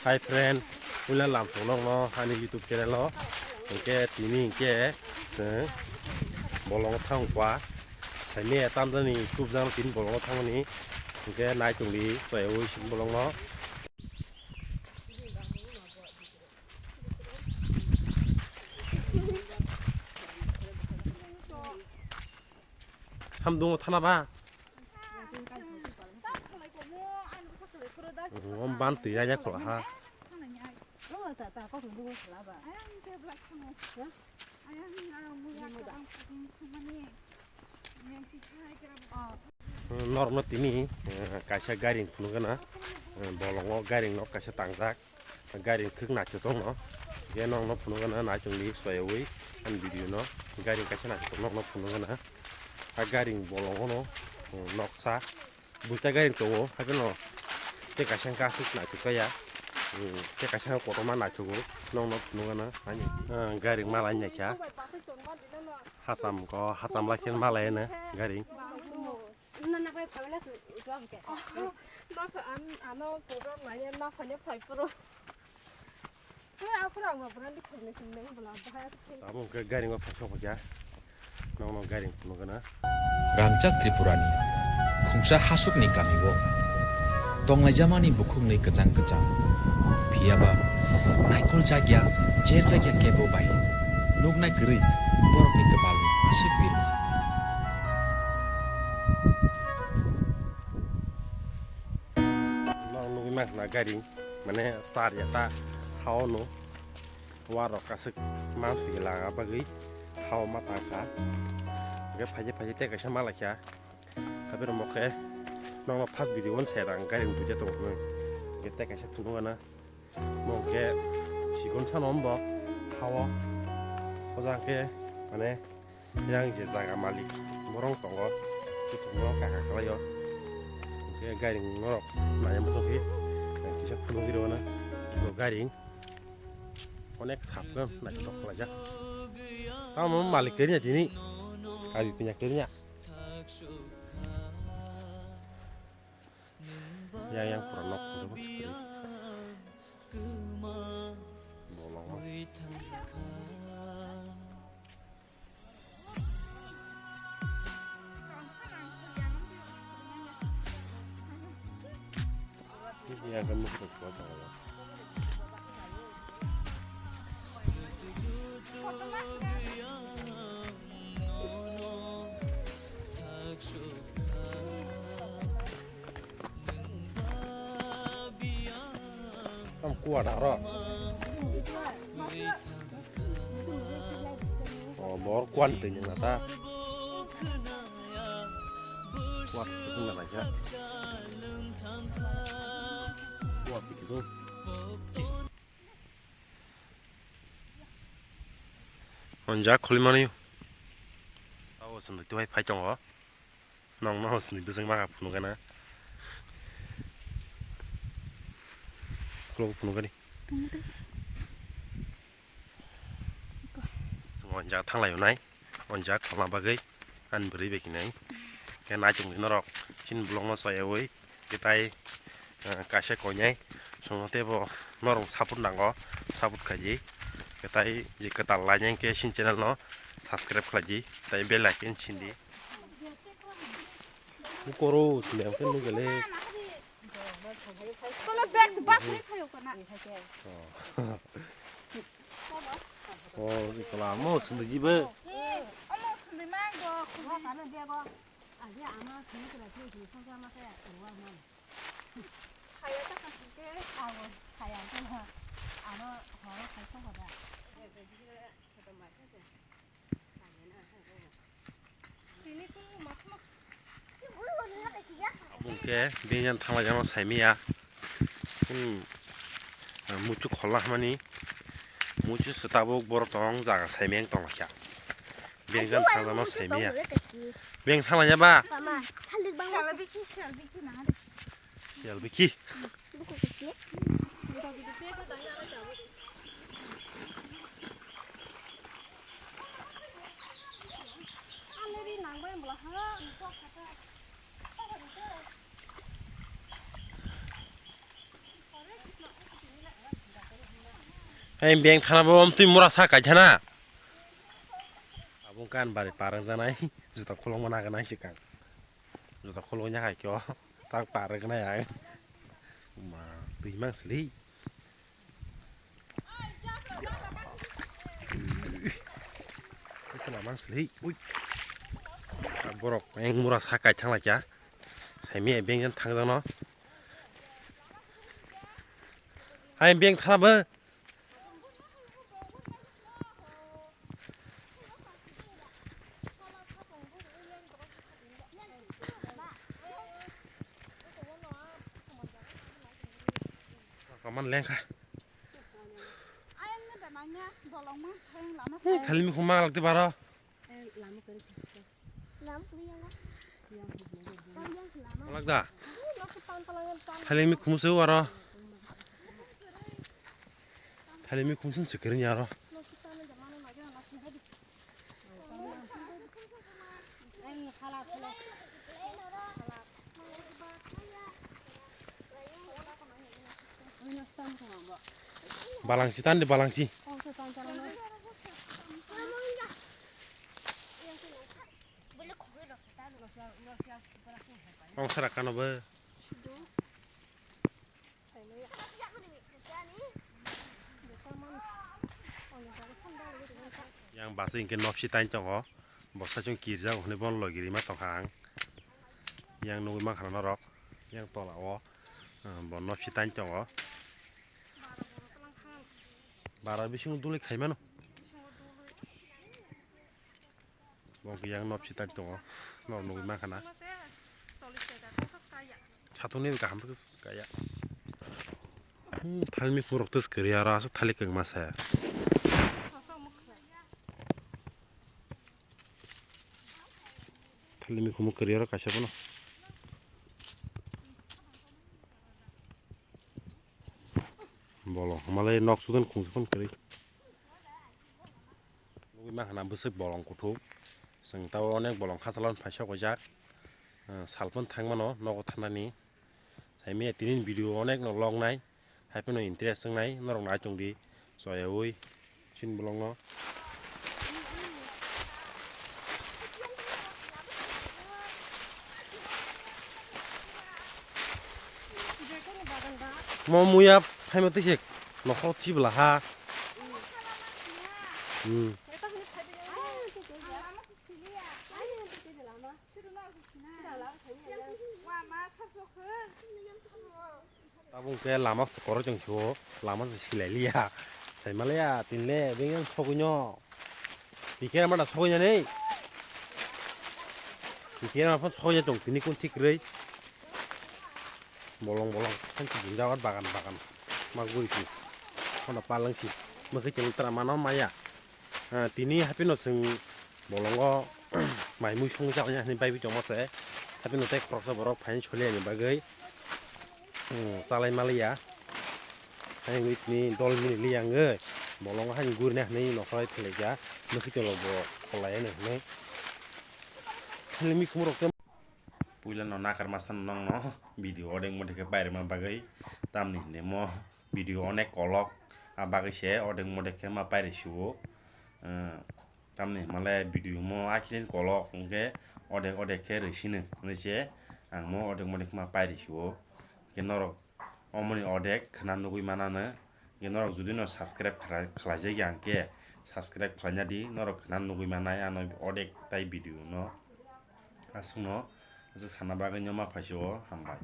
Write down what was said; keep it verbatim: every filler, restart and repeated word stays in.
Hi friend, puila lamsong nokno ani YouTube channel o. Hingke tini hingke chwng bolong thang kwa. Saimaya tamjani tubjang tini bolong thangmani. Hingke nai tongdi toyawi sini bolongno. Ham dungo thana ba. Om ban twi ya ya khola ha. Norokno tini, eh, kaisa gairing phunukgana, eh, bolongo gairing nok kaisa tangjak. Gairing khwk naithotok no. Hingke nokno phunukgana naichongdi soyawi ani video no. Gairing kaisa naithotok nokno phunukgana. A gairing bolongo no, eh, noksa. Buita gairing tongo, haikhe no tei kaisa wngkha aswk naithok ya. Hmm, tei kaisa kotorma naithogo, nokno phunukgana ani. Ah, gairing malai naikha. Hacham ko, hacham lai khe malai no gairing. Nana bai phabela tu, tu ang ke. Nokha an, ano program nai, nokha ni phai phuru. Tei aphuru ang ba brand khum ni khum ni bla bahai. Abo hwnkhe gairing o phai sok ya. Nokno gairing phunukgana. Rangchak Tripurani khungsa hasukni kamio tonglaijamani bukhuknwi kwchang kwchang. Phiyaba naikol jakya, cher jakya kebo bai nuknai kwrwi borokni kwpalni aswk birma. Nok nugwi mankha na gairing, mane char ya ta hao no. Warok aswk manswi laga bagwi hao ma tangkha. Hingke phaidi phaidi tei kaisa malaikha. Haphirok mokhe nokno first video on se rang gairing buja tongo hwnwi. Hingke tei kaisa phunukgana. Mokhe sikon sano ombo hao. Oja hingke mane yang je jaga malik borong tongo. Borong kaka kalaio. Hingke gairing norok naiya muchungkhe kisa phunugwi rwna. Iko gairing. Onek sap khe naithotok khlaijak. Tamo malik khe riya tini. Abi pinya khe riya. Yang yang pura nok jobo chikri. Bolongo. Tam kuat aro. Oh, bor kuan twi nang ta. Kuat twi nang ja. Kuat twi kizung. Onja kholi mani. Abo sunduk tuwai phai tongo. Nong no sini bising maka phunukgana. Khulok phunukgani. Chwng o jaga thanglai nai. O jaga kholna bagwi ani bwrwi bai khe nai. Khe naichwng di norok chini vlog no chayawi khe tai, eh, kaisa koinai chwng teibo norok support nango, support khaidi. Khe tai je kwtal lainai khe chini channel no subscribe khlaidi tai bell icon sindi. Ukoro sini ang khe nugele. Kono bag se bus ni khayo kana. Oh, ikola mo sindi jibe. Hmm, omo sindi mang go. Omo kana bag o. Aje ama sini kala sini sini sangka ma kaya. Kaya ta kan ke. Awo, kaya ta. Ano horo kai sangka da. Abo hwnkhe bini jani thanglaijak no saimanya. Hmm. Muitu khorla hwnmani. Muitu se tabuk borok tong jaga saimanya tonglaikha. Bini jani thanglaijak no saimanya. Bini thanglaijak ba? Siyal bikhi, siyal bikhi nang de. Siyal bikhi. Hai beng thana bo twi mura sa kai thana. Abung kan bari parang janai juta khulong mana ganai sikang. Juta khulong nya kai kyo. Tak parang ganai ai. Ma twi mang sli. Ito lamang sli. Ui. Borok eng mura sa kai thang lai kya. Saimi beng jan thang jano. Hai beng thana bo. Kaman lengkha. Ayang na damang na bolong mang thang lama. Hai thali mi khuma lagde baro. Lama kiri yang. Lagda. Thali mi khumse waro. Thali mi khumsun se kiri nyaro. Balangsi tandi balangsi. Ong sara kano bo. Yang basi hingke nopsi tain tongo. Bosai chwng kirjak hwnwi bono logi rima tongkha ang. Yang nugwi mankha norok. Yang tola o, ah, bo nopsi tain tongo. Bara bisingo duli khaimano. Bo khe yang nopsi tain tongo. Norok nugwi mankha na. Satung ni kaham khe kaya. Hmm, thali mi khumrok tes kwrwi aro aswk thali kwngma se. Thali mi khumuk kwrwi aro kaisa bono. Bolong hwnmalai nok sudon khungsa phano kwrwi. Nugwi mankha na bwswk bolong kuthuk. Chwng tabuk onek bolong khathalano phaisa kaijak. Ah, salphano thangmano nogo thanani. Saimanya tini video onek no long nai. Haiphano interest wngnai norok nai tongdi. Choyaui. Chini bolongno. Mo muya phaima twisik nokhor chibla ha. Hmm. Tabuk khe lama se koroi tong sio, lama se silai liya. Sai malaya, tinle beng yang sogwi no. Pikir mana sogwi nani? Pikir mana phone sogwi tong tini kun thik rei. Bolong bolong, kan si jinda bagan bagan. Mak buri si. Kono palang si. Mekhe cheng tera mano maya. Ah, tini happy no seng bolongo mai mui song chalai hani bai bi tongma se. Happy no tei khoroksa borok phaini soli ani bagwi. Hmm, chalai maliya. Hai wngwi tini dol mini li ang oi. Bolongo hai gurina hinwi nokholai thwlaikha. Nokhi tolo bo kholai ani hinwi. Thili mi khumrok te. Puila no nakar masa nong no video odeng mode khe pairima bagwi. Tamni hinwi mo video onek kolok. A bagwi se odeng mode khe ma pairi suo. Eh, tamni himale video mo akhilen kolok hwnkhe odek odek khe rwsino hwnwi se ang mo odek modek ma pairi suo. Hwnkhe norok omoni odek khna nugwi manano. Hwnkhe norok jodi no subscribe khlai-, khlaijak ya hwnkhe subscribe khlaina di, norok khna nugwi manai ano odek tai video no. Aswkno aswk sana bagwi no ma phaisio, hambai.